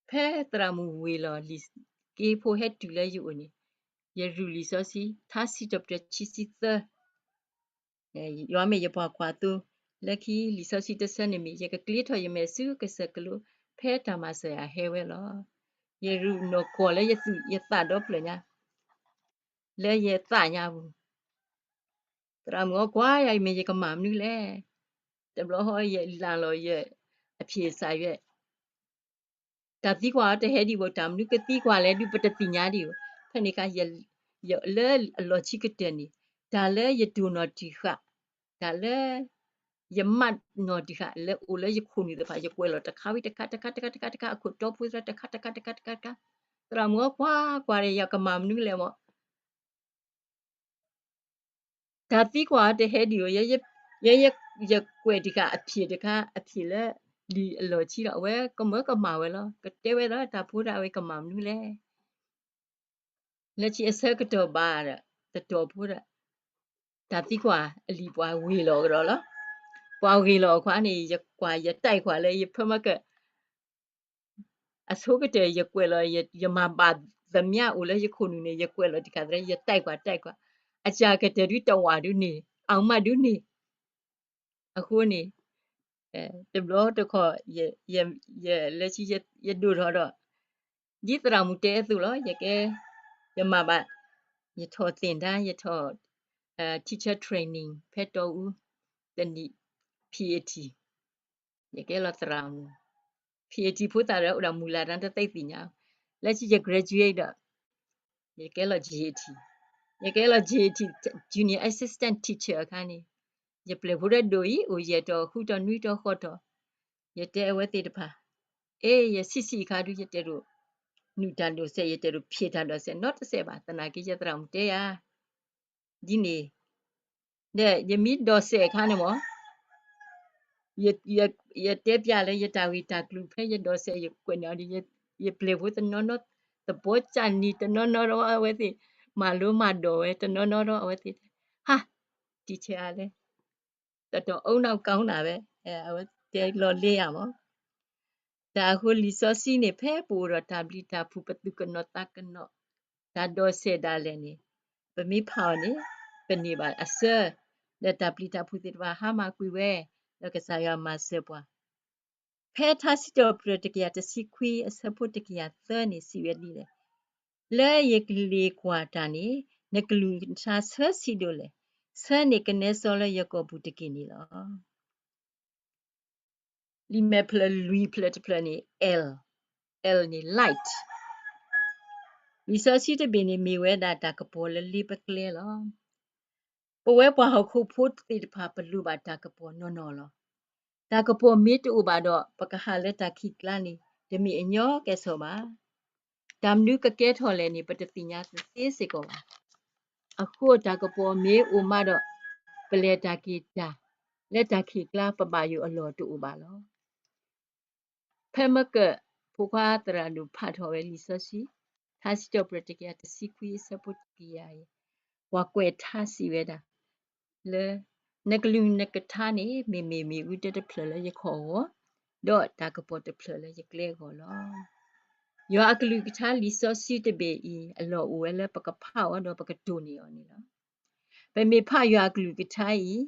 ဖဲသရၣ်မုၣ်ဝ့ၢ်လီၤလံာ်က့ဖိဟဲတုၤလၢယအိၣ်န့ၣ်, ယရူၢ်လံာ်စီဆှံ ထါစံးထီၣ်ပတြၢၤခံဆံသၢ, ယွၤမ့ၢ်ယပှၤကွၢ်သိ, လၢခံလံာ်စီဆှံတဆၢန့ၣ်မ့ၢ် ယကကျ့ထီၣ်ယမဲာ်ဆူကစၢၢ်ကလိ ဖဲတၢ်မၤစၢၤယၤဟဲဝဲလီၤ. ယရူၢ်နီၢ်ကီၢ်လၢယသူၣ်ယသးဒီဖျၢၣ်ညါ လၢယသးညါပူၤ, သရၣ်မုၣ်အီၤကွၢ်ယၤအံၤ မ့ၢ်ယကမၤမနုၤလဲၣ်. တဘျီဃီယလၢ်လီၤယအဖံးစးယဲၢ်, တၢ်သံကွၢ်အီၤတဟဲဒံးဘၣ်, တၢ်မနုၤကသံကွၢ်လဲၣ်ဒုး ပတသ့ၣ်ညါဒံးဘၣ်. ဖဲန့ၣ်အခါ ယလၢအလီၢ်ခံကတၢၢ်န့ၣ်, တၢ်လၢယဒိၣ်နီၢ်တံၢ်ဃာ်, တၢ်လၢ ယမးနီၢ်တံၢ်ဃာ် လၢအိၣ်လၢယခိၣ်နူာ်သ့ၣ်တဖၣ် ယကွဲးလီၤတခါဝံၤတခါ တခါတခါတခါတခါ အခိၣ်တီဖိသရၣ် တခါတခါတခါတခါတခါ, သရၣ်မုၣ်အီၤကွၢ်ကွၢ်ဒီး ယကမၤမနုၤလဲၣ်မး. တၢ်သံကွၢ်အီၤတဟဲဒံးဘၣ်, ယ ယ ယကွဲးတံၢ်ဃာ်အဖံးတခါ အဖံးလၢလံာ်အလီၢ်ခံဒီး အဝဲကမၢကမၣ်ဝဲလီၤ. ကတဲဝဲလီၤ တၢ်ဖိတၢ်ဝဲကမၤမနုၤလဲၣ်. လၢခံအဆၢကတီၢ်ဘၣ်ဒီး တတီၢ်ဖိဒီး တၢ်သံကွၢ်အလံာ်ပှၤဝ့ၤလီၤကဒီးလီၤ. ပှၤဝ့ၤလီၤအခါန့ၣ် ယကွၢ်ယတဲကွၢ်လၢယဖၢမၤကၢၢ် အဆိကတၢၢ်ယကွဲးလီၤ ယမၤဘၣ်သမျၢ်အိၣ်လၢယခိၣ်နူာ်န့ၣ် ယကွဲးလီၤတံၢ်ဃာ်သရၣ် ယတဲကွၢ်တဲကွၢ်, အစှၤကတၢၢ်ဒုးတဝာ်ဒုးန့ၣ် အမးဒုးန့ၣ် အဃိန့ၣ် တဘျီတခီၣ် ယ လၢခံယဒိၣ်ထီၣ်ဒီး ဒ်သရၣ်မုၣ်တဲအသိးလီၤ. ယကဲ ယမၤဘၣ် ယထီၣ်သ့ၣ်တၢ် ယထီၣ် teacher training ဖဲတီအူ တနံၣ် PAT ယကဲလီၤသရၣ်မုၣ် PAT ဖိသၣ်ဒီး အိၣ်ဒီးမုၢ်လၢ်တၢ်တသ့ၣ်ညါ, လၢခံယ graduate ဒီး ယကဲလီၤ GAT, ယကဲလီၤ GAT Junior Assistant Teacher အခါန့ၣ် ယပျဲၢ်ဖိဒီးဒိၣ်အံၤ အိၣ်ယဲၢ်တီၤ ဃုတီၤ နွံတီၤ ဃိးတီၤ, ယတဲအဝဲသ့ၣ်တဖၣ် အ့ ယဆံးဆံးအခါဒုး ယတဲဒိၣ် နုာ်တၢ်ဒိးစဲး ယတဲဒိးဖံးတၢ်ဒိးစဲး နီတစဲးဘၣ်, သနာ်က့ ယသရၣ်မုၣ်တဲယၤ ဒ်န့ၣ် ဒီးယမ့ၢ်ဒိးစဲးအခါန့ၣ်မး ယတဲပျးလၢယတၢ်ဂ့ၢ်တၢ်ကျိၤ ဖဲယဒိးစဲး ယကွဲးန့ၢ်အီၤဒီး ယပျဲၢ်ဖိတနီၤနီၤ သဘီကၢ်နံၤတနီၤနီၤဒီး အဝဲသ့ၣ် မၤလိမၤဒိးဝဲတနီၤနီၤဒီး အဝဲသ့ၣ် ဟါ teacher လဲၣ် တတီၤအုံနောက်ကောင်းတာပဲ အဝဲတဲလီၤလ့ယၤမး တၢ်အဃိလံာ်စီဆှံန့ၣ် ဖဲပအိၣ်ဒီးတၢ်ပျံၤတၢ်ဖုး ပသူၣ်ကနီၤသးကနီၤ တၢ်ဒိးစဲးဒၣ်လဲာ်န့ၣ် ပမ့ၢ်ဖးအီၤန့ၣ် ပန့ၢ်ဘၣ်အဆၢ ဒီးတၢ်ပျံၤတၢ်ဖုးသ့ၣ်တဖၣ် ဟါမၢ်ကွံာ်ဝဲ ဒီးကစၢ်ယွၤမၤစၢၤပှၤ ဖဲထါစံးထီၣ်ပတြၢၤတကယၤတဆံခွံ အဆၢဖိတကယၤသၢန့ၣ် စံးဝဲဒ်လဲၣ်, လၢယကလ့ၤကွၢ်တၢ်န့ၣ် နကလုၢ်နကထါဆၢဆံးဒိၣ်လဲၣ်, ဆၢန့ၢ်ကနဲစီလၢယကိာ်ပူၤတက့ၢ်န့ၣ်လီၤ. လံာ်မဲာ်ဖျၢၣ်လွံၢ်ဖျၢၣ်တဖျၢၣ်န့ၣ် L, L န့ၣ် light, လံာ်စီဆှံတဘ့ၣ်န့ၣ် မ့ၢ်ဝဲဒၣ်တၢ်ကပီၤလၢလ့ပကျဲလီၤ. ပဝဲပှၤဟီၣ်ခိၣ်ဖိသ့ၣ်တဖၣ် ပလိၣ်ဘၣ်တၢ်ကပီၤနီၢ်နီၢ်လီၤ. တၢ်ကပီၤမ့ၢ်တအိၣ်ဘၣ်ဒီး ပကဟးလၢတၢ်ခံးကျါန့ၣ် တမ့ၢ်အညီကဲၣ်ဆိးဘၣ်. တၢ်မနုၤကကဲထီၣ်လဲၣ်န့ၣ် ပတသ့ၣ်ညါသ့စ့ၢ်ကီးဘၣ်. အဃိတၢ်ကပီၤမ့ၢ်အိၣ်မးဒီး ပလဲၤတၢ်က့ၤတၢ် လၢတၢ်ခံးကျါ ပဘၣ်ယိၣ်အလီၢ်တအိၣ်ဘၣ်လီၤ. ဖဲမ့ၢ်ကၢၣ် ဖိခွါသရၣ်ဒိၣ်ဖးထီၣ်ဝဲလံာ်စီဆှံ ထါစံးထီၣ်ပတြၢၤတကယၤတဆံခွံအဆၢဖိတကယၤအံၤ ပှၤကွဲးထါစံးဝဲဒၣ် လၢ နကလုၢ်နကထါန့ၣ် မ့မ့ၢ်မ့ၣ်အူဒၢတဖျၢၣ်လၢယခီၣ်အဂီၢ်, ဒီးတၢ်ကပီၤတဖျၢၣ်လၢယကျဲအဂီၢ်လီၤ. ယွၤအကလုၢ်ကထါလံာ်စီဆှံတဘ့ၣ်အံၤ အလီၢ်အိၣ်ဝဲလၢပကဖးအီၤ ဒီးပကတိၢ်န့ၢ်အီၤန့ၣ်လီၤ. ပမ့ၢ်ဖးယွၤအကလုၢ်ကထါအံၤ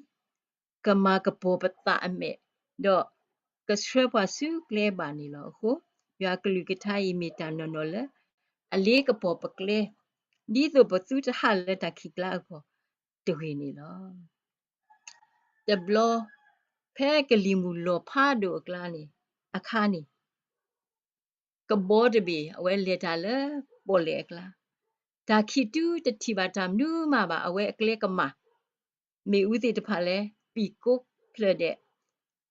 ကမၤကပီၤပသးအမဲာ်, ဒီးကဆှၢပှၤဆူကျဲဘၣ်န့ၣ်လီၤ. အဃိ ယွၤအကလုၢ်ကထါအံၤမ့ၢ်တၢ်နီၢ်နီၢ်လၢ အလ့ကပီၤပကျဲ, ဒ်သိးပသုတဟးလၢတၢ်ခံးကျါအဂီၢ်တဂ့ၤန့ၣ်လီၤ. တဘျီ ဖဲကလံၤမုၢ်လီၤဖးဒိၣ်အကျါန့ၣ် အခါန့ၣ် ကဘီတဘ့ၣ် အဝဲလဲၤတၢ်လၢပီၣ်လဲၣ်အကျါ, တၢ်ခံးတုၤတထံၣ်ဘၣ်တၢ်မနုၤမးဘၣ် အဝဲအကျဲကမၣ်, မ့ၣ်အူသ့ၣ်တဖၣ်လဲၤ ပံာ်ကိးဖျၢၣ်ဒဲး,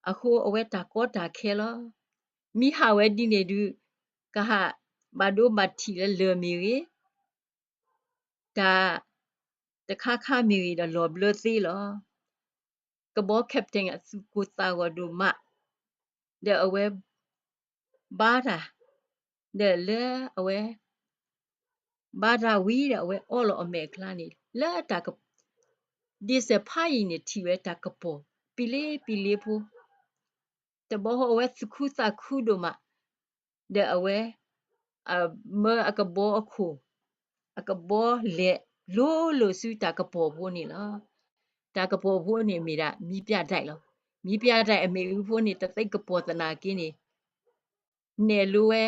အဃိအဝဲတၢ်ကီတၢ်ခဲလီၤ. မ့ၢ်ဟးဝဲဒ်န့ၣ်ဒုး ကဟးဘၣ်ဒိဘၣ်ထံးလၢလၢၢ်မ့ၢ်ဂ့ၤ တၢ်တခါခါမ့ၢ်ဂ့ၤဒီးလီၤဘျၢသ့လီၤ. ကဘီ captain အသူၣ်ကိၢ်သးဂီၤဒိၣ်မး, ဒီးအဝဲဘါတၢ်, ဒီးလၢအဝဲ ဘါတၢ်ဝံၤဒီး အဝဲအီလီၤအမဲာ်အကျါန့ၣ် လၢတၢ်က, ဒ့စၢၣ်ဖးယံၤန့ၣ်ထံၣ်ဝဲတၢ်ကပီၤပံလ့ပံလ့ဖိ, တဘျီဃီအဝဲသူၣ်ခုသးခုဒိၣ်မး, ဒီးအဝဲ အမၢအကဘီအခိၣ်, အကဘီလဲၤလိၤလိၤဆူတၢ်ကပီၤဖိန့ၣ်လီၤ. တၢ်ကပီၤဖိန့ၣ်မ့ၢ်ဒၣ် မီးပြတိုက် လီၤ. မီးပြတိုက် အမ့ၣ်အူဖိန့ၣ် တသ့ၣ်ကပီၤသနာ်က့န့ၣ် နဲၣ်လိဝဲ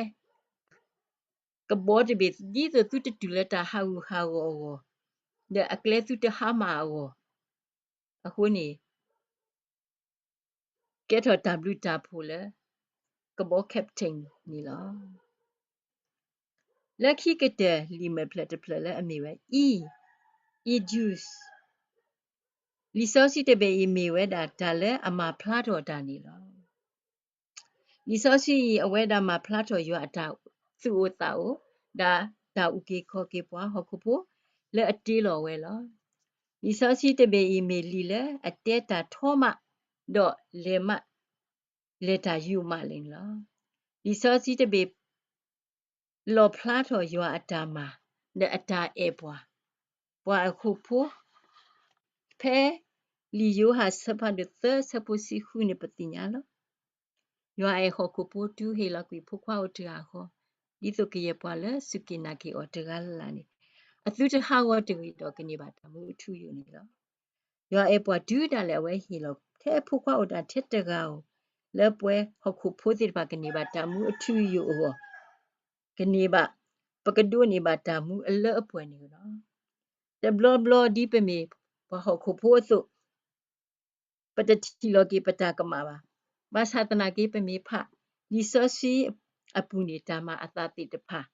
ကဘီတဘ့ၣ် ဒ်သိးသုတတုၤလၢတၢ်ဟးဂူာ်ဟးဂီၤအဂီၢ်, ဒီးအကျဲသုတဟါမၢ်အဂီၢ်, အဃိန့ၣ် ကဲထီၣ်တၢ်ဘျုးတၢ်ဖှိၣ်လၢ ကဘီ captain န့ၣ်လီၤ. လၢခံကတၢၢ် လံာ်မဲာ်ဖျၢၣ်တဖျၢၣ်လၢအမ့ၢ်ဝဲ E, Ejus, လံာ်စီဆှံတဘ့ၣ်အံၤမ့ၢ်ဝဲဒၣ်တၢ်လၢအမၤဖျါထီၣ်တၢ်န့ၣ်လီၤ. လံာ်စီဆှံအံၤ အဝဲဒၣ်မၤဖျါထီၣ်ယွၤအတၢ်သူၣ်အိၣ်သးအိၣ်, ဒီးတၢ်အုၣ်က့ၤခီၣ်က့ၤပှၤဟီၣ်ခိၣ်ဖိ လၢအတ့လီၤဝဲလီၤ. လံာ်စီဆှံတဘ့ၣ်အံၤမ့ၢ်လံာ်လၢအတဲတၢ်ထီမး, ဒီးလဲၤမး, လဲၤတၢ်ယိာ်မးလဲၣ်န့ၣ်လီၤ. လံာ်စီဆှံတဘ့ၣ် လီၣ်ဖျါထီၣ်ယွၤအတၢ်မၤ ဒီးအတၢ်အဲၣ်ပှၤ, ပှၤအဃိာ်ဖိ, ဖဲလံာ်ယိၤဟၣ်အဆၢဖးဒိၣ်သၢ အဆၢဖိတဆံဃုန့ၣ် ပသ့ၣ်ညါလီၤ. ယွၤအဲၣ်ဟီၣ်ခိၣ်ဖိတုၤဟ့ၣ်လီၤကွံာ်ဖိခွါအိၣ်တဂၤဃီ, ဒ်သိးကယဲၢ်ပှၤလၢစူၢ်က့ၤနာ်က့ၤအီၤတဂၤလၢ်လၢ်န့ၣ်, အသုတဟးဂီၤတဂ့ၤဒီးကန့ၢ်ဘၣ်တၢ်မူအထူအယိာ်န့ၣ်လီၤ. ယွၤအဲၣ်ပှၤတုၤဒၣ်လဲာ် အဝဲဟ့ၣ်လီၤထဲဖိခွါအိၣ်တဂၤထဲတဂၤဧိၤ, လၢပဝဲဟီၣ်ခိၣ်ဖိသ့ၣ်တဖၣ်ကန့ၢ်ဘၣ်တၢ်မူအထူအယိာ်အဂီၢ်, ကန့ၢ်ဘၣ်, ပကဒိးန့ၢ်ဘၣ်တၢ်မူအလၢအပှဲၤန့ၣ်လီၤ. တဘျီဘျီဒ်ပမ့ၢ်ပှၤဟီၣ်ခိၣ်ဖိအသိး, ပတထံၣ်လီၤက့ၤပတၢ်ကမၣ်ဘၣ်. ဘၣ်ဆၣ်သနာ်က့ ပမ့ၢ်ဖးလံာ်စီဆှံအပူၤန့ၣ် တၢ်မၤအသးသ့ၣ်တဖၣ်,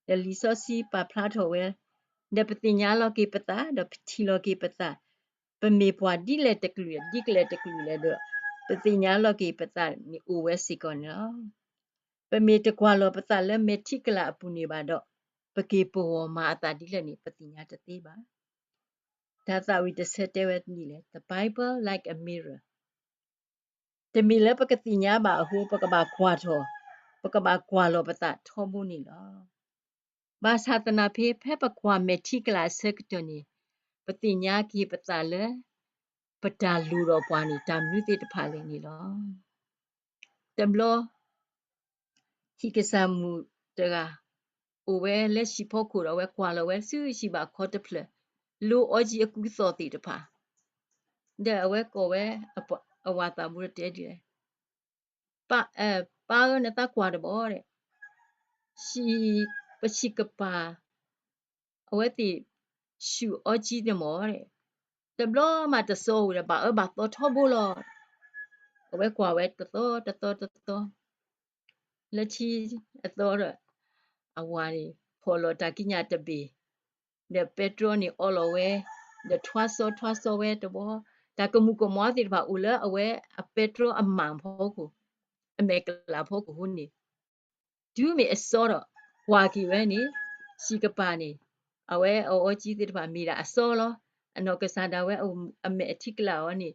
ဒီးလံာ်စီဆှံပာ်ဖျါထီၣ်ဝဲ, ဒီးပသ့ၣ်ညါလီၤက့ၤပသး, ဒီးပထံၣ်လီၤက့ၤပသး, ပမ့ၢ်ပှၤဒ်လဲၣ်တကလုာ်, ဒ်ကလဲာ်တကလုာ်လဲၣ်ဒီး, ပသ့ၣ်ညါလီၤက့ၤပသးန့ၣ်အိၣ်ဝဲစ့ၢ်ကီးန့ၣ်လီၤ. ပမ့ၢ်တကွၢ်လီၤပသးလၢမဲာ်ထံကလၤအပူၤန့ၣ်ဘၣ်ဒီး, ပက့ၤပဂီၢ်မၤအသးဒ်လဲၣ်န့ၣ် ပသ့ၣ်ညါတသ့ဘၣ်. တၢ်သးဝံၣ်တဆၢတဲဝဲဒ်လဲၣ်, The Bible like a mirror. တမ့ၢ်လၢပကသ့ၣ်ညါဘၣ်အဃိ ပကဘၣ်ကွၢ်ထီၣ်, ပကဘၣ်ကွၢ်လီၤပသးထီဘိန့ၣ်လီၤ. ဘၣ်ဆၣ်သနာ်ဖဲ ဖဲပကွၢ်မဲာ်ထံကလၤအဆၢကတီၢ်န့ၣ်, ပသ့ၣ်ညါက့ၤပသးလၢ ပတၢ်လိၣ်ဒီးပှၤန့ၣ် တၢ်မနုၤသ့ၣ်တဖၣ်လဲၣ်န့ၣ်လီၤ. တဘျီ ဟံၣ်ကစၢ်မုၣ်တဂၤ အိၣ်ဝဲလၢဟံၣ်ဖီခိၣ်ဒီး အဝဲကွၢ်လီၤဝဲဆူဟံၣ်ဘၣ်ခီတဖျၢၣ်, လိအီကၠံအကူအသိးသ့ၣ်တဖၣ်, ဒီးအဝဲကိးဝဲ အဝၤသးဘိဒီးတဲဒ်လဲၣ်, ပၢ်ဧၢ နသးကွၢ်တဘၣ်ဒီး, ဟံၣ်, ပဟံၣ်ကပၤ အဝဲသ့ၣ်ဆူၣ်အီကၠံတမီၢ်ဒီး, တဘျီမးတစီအိၣ်ဒီး ဘၣ်အၢဘၣ်သီထီဘိလီၤ. အဝဲကွၢ်ဝဲတသီတသီတသီ, လၢထံအသီဒီး အဝၤန့ၣ် ဖီၣ်လီၤတၢ်ကံးညာ်တဘ့ၣ်, ဒီးပဲတြီန့ၣ်အီလီၤဝဲ, ဒီးထွါစီထွါစီဝဲတဘျီ, တၢ်ကမူၤကမွါသ့ၣ်တဖၣ်အိၣ်လၢအဝဲအပဲတြီအမဲာ်ကလၤဖီခိၣ်, အမဲာ်ကလၤဖီခိၣ်အဃိန့ၣ်, တုၤမ့ၢ်အစီဒီး ကွၢ်က့ၤဝဲန့ၣ်, ဟံၣ်ကပၤန့ၣ်, အဝဲအအီကၠံသ့ၣ်တဖၣ်မ့ၢ်ဒၣ်အစီလီၤ. အနီၢ်ကစၢ်ဒၣ်ဝဲအမဲာ်ထံကလၤအီၤန့ၣ်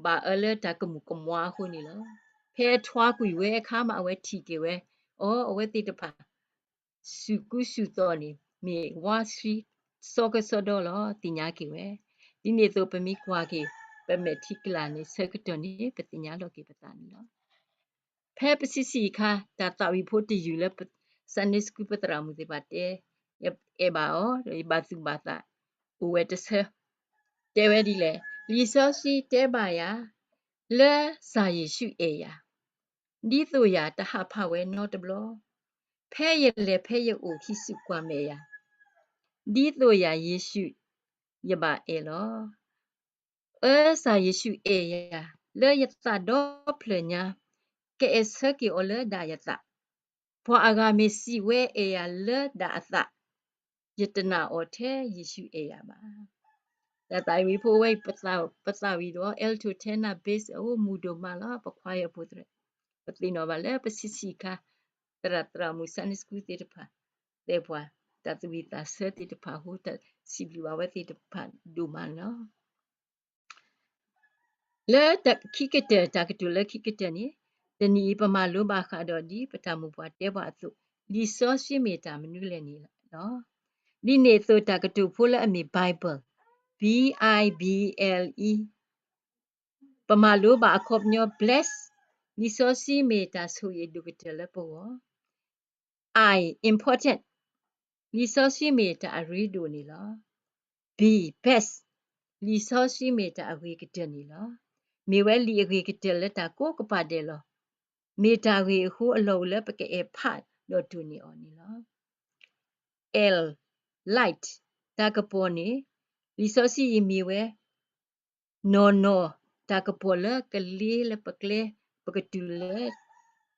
ဘၣ်အၢလၢတၢ်ကမူၤကမွါအဃိန့ၣ်လီၤ. ဖဲအထွါကွံာ်ဝဲအခါမး အဝဲထံၣ်က့ၤဝဲ, အီ အဝဲသ့ၣ်တဖၣ် ဆူၣ်ကူဆူၣ်သီန့ၣ် မ့ၢ်ဝါဆှံစီကစီဒီလီၤ သ့ၣ်ညါက့ၤဝဲ. ဒ်န့ၣ်အသိး ပမ့ၢ်ကွၢ်က့ၤ ပမဲာ်ထံကလၤန့ၣ် ဆၢကတီၢ်န့ၣ် ပသ့ၣ်ညါလီၤက့ၤပသးန့ၣ်လီၤ. ဖဲပဆံးဆံးအခါ တၢ်သးဝံၣ်ဖိတယုၢ်လၢ Sunday School ပသရၣ်မုၣ်သ့ၣ်တဖၣ်တဲ, အဲၣ်ဘၣ်အီၤ, ယဘၣ်သူၣ်ဘၣ်သး အိၣ်ဝဲတဆၢ, တဲဝဲဒ်လဲၣ်, လံာ်စီဆှံတဲဘၣ်ယၤ လၢကစၢ်ယ့ၣ်ၡူးအဲၣ်ယၤ, ဒ်သိးယၤတဟးဖးဝဲနီတဘျီ, ဖဲယလဲၤဖဲယအိၣ် ဟံးစုကွၢ်မဲာ်ယၤ, ဒ်သိးယၤယ့ၣ်ၡူး ယဘၣ်အဲၣ်လီၤ. အၢ ကစၢ်ယ့ၣ်ၡူးအဲၣ်ယၤ လၢယသးဒီဖျၢၣ်ညါ, ကအဲၣ်ဆၢက့ၤအီၤလၢဒၣ်ယသး, ပှၤအဂၤမ့ၢ်စံးဝဲအဲၣ်ယၤလၢဒၣ်အသး, ယတနာ်အီၤထဲယ့ၣ်ၡူးအဲၣ်ယၤဘၣ်. တၢ်သးဝံၣ်ဖိဝဲအံၤ ပသးဝံၣ်ဒီး alto tenor bass အိၣ်မုာ်ဒိၣ်မးလီၤ ပခွါအဖိသ့ၣ်, ပသ့ၣ်နီၣ်ဘၣ်လၢပဆံးဆံးအခါ သရၣ်သရၣ်မုၣ် Sunday School သ့ၣ်တဖၣ်, သဲပှၤ တၢ်သးဝံၣ်သးဆၢသ့ၣ်တဖၣ်အဃိ စံးဘျုးဘၣ်ဝဲသ့ၣ်တဖၣ်ဒိၣ်မးန့ၣ်လီၤ. လၢခံကတၢၢ် တၢ်ကတိၤလၢခံကတၢၢ်န့ၣ်, တနံၤအံၤပမၤလိဘၣ်ဃးဒီးဒ်ပတၢ်မိၢ်ပှၢ်တဲပှၤအသိး, လံာ်စီဆှံမ့ၢ်တၢ်မနုၤလဲၣ်န့ၣ်လီၤ. ဒ်န့ၣ်အသိးတၢ်ကတိၤဖိလၢအမ့ၢ် Bible, B I B L E, ပမၤလိဘၣ်အခီပညီ bless, လံာ်စီဆှံမ့ၢ်တၢ်ဆိၣ်ဂ့ၤအဒိၣ်ကတၢၢ်လၢပဂီၢ်, I, important, လံာ်စီဆှံမ့ၢ်တၢ်အရ့ဒိၣ်န့ၣ်လီၤ. B, best, လံာ်စီဆှံမ့ၢ်တၢ်အဂ့ၤကတၢၢ်န့ၣ်လီၤ. မ့ၢ်ဝဲလံာ်အဂ့ၤကတၢၢ်လၢတၢ်ကိးကပၤဒဲးလီၤ. မ့ၢ်တၢ်ဂ့ၢ်အဃိအလီၢ်အိၣ်လၢပကအဲၣ်ဖးဒီးတိၢ်န့ၢ်အီၤန့ၣ်လီၤ. L, light, တၢ်ကပီၤန့ၣ်, လံာ်စီဆှံအံၤမ့ၢ်ဝဲ နီၢ်နီၢ် တၢ်ကပီၤလၢကလ့လၢပကျဲ ပကတုၤလၢ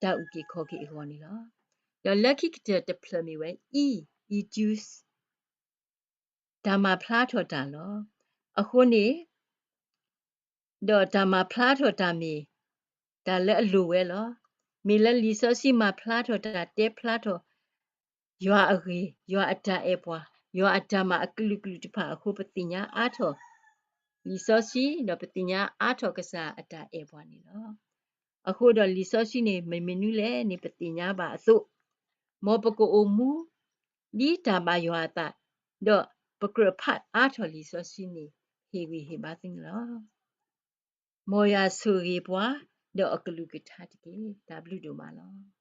တၢ်အုၣ်က့ၤခီၣ်က့ၤအဂီၢ်န့ၣ်လီၤ. ဒီးလၢခံကတၢၢ်တဖျၢၣ်မ့ၢ်ဝဲ E, induce, တၢ်မၤဖျါထီၣ်တၢ်လီၤ. အဃိန့ၣ် ဒီးတၢ်မၤဖျါထီၣ်တၢ်မ့ၢ် တၢ်လၢအလိၣ်ဝဲလီၤ. မ့ၢ်လၢလံာ်စီဆှံမၤဖျါထီၣ်တၢ်တဲဖျါထီၣ် ယွၤအဂ့ၢ်, ယွၤအတၢ်အဲၣ်ပှၤ, ယွၤအတၢ်မၤအကလုာ်ကလုာ်တဖၣ်အဃိ ပသ့ၣ်ညါအါထီၣ်လံာ်စီဆှံ ဒီးပသ့ၣ်ညါအါထီၣ်ကစၢ်အတၢ်အဲၣ်ပှၤန့ၣ်လီၤ. အဃိဒီးလံာ်စီဆှံန့ၣ် မ့ၢ်မနုၤလဲၣ်န့ၣ် ပသ့ၣ်ညါဘၣ်အသိး, မ်ပကအိၣ်မူ ဒ်တၢ်ဘၣ်ယွၤအသး, ဒီးပကြၢးဖးအါထီၣ်လံာ်စီဆှံန့ၣ် ဟ့ၣ်ဂံၢ်ဟ့ၣ်ဘါသုန့ၣ်လီၤ. မ်ယွၤဆိၣ်ဂ့ၤပှၤ ဒီးအကလုၢ်ကထါတက့ၢ်. တၢ်ဘျုးဒိၣ်မးလီၤ.